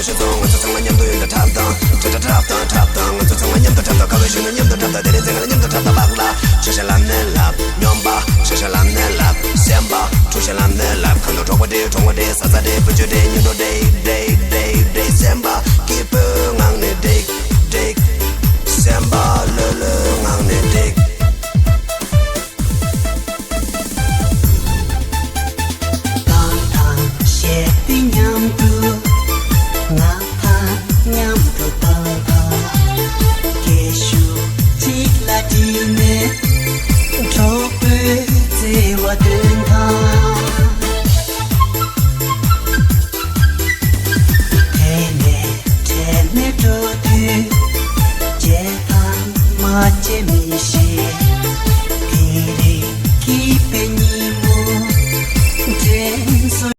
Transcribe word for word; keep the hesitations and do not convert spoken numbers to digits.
ཤེས་སོང་། ང་ཚོ་ཚང་མ་མཉམ་དུ་ཡོད་འདྲ་འཁྲབ་དང་། འཁྲབ་འཁྲབ་འཁྲབ་དང་འཁྲབ་དང་། ང་ཚོ་ཚང་མ་མཉམ་དུ་འཁྲབ་དང་། ཁ་བའི་གཞོན་ནུ་མཉམ་དུ་འཁྲབ་དང་། དེ་རིང་མཚན་གང་ལ་མཉམ་དུ་འཁྲབ་དང་། བག་ལ་ཤ་ཤ་ལབ་ནས་ལབ། སྨྱོན་པ་ཤ་ཤ་ལབ་ནས་ལབ། སེམས་པ་ཁྲུག་ཤ་ལབ་ནས་ལབ། ཁ་ནོར་གྲོགས་པོ་འདྲེ་གྲོགས་མོ་འདྲེ་ཟ་ཟ་འདྲེ་སྤུན་མཆེད་འདྲེ་སྙིང་གྲོགས་འདྲེ་འདྲེ་འདྲེ་འདྲེ། སེམས་པ་སྐྱིད་པོའི་ངང་ནས་འགྲིག་འགྲིག། སེམས་པ་ལྷོད་ལྷོད་ངང་ནས་འགྲིག། གང་དང་བཤད་པའི་མཉམ་དུ། ང་དང་མཉམ་དུ་བཏང་དང་། སྐད་ཤུགས་གཅིག་ལ་དྲིལ་ནས། གྲོགས་པོའི་བརྩེ་བ་འདོན་དང་། དེ་ནས་དྲན་ནས་འགྲོ་དུས། བརྗེད་དང་མ་བརྗེད་མི་ཤེས།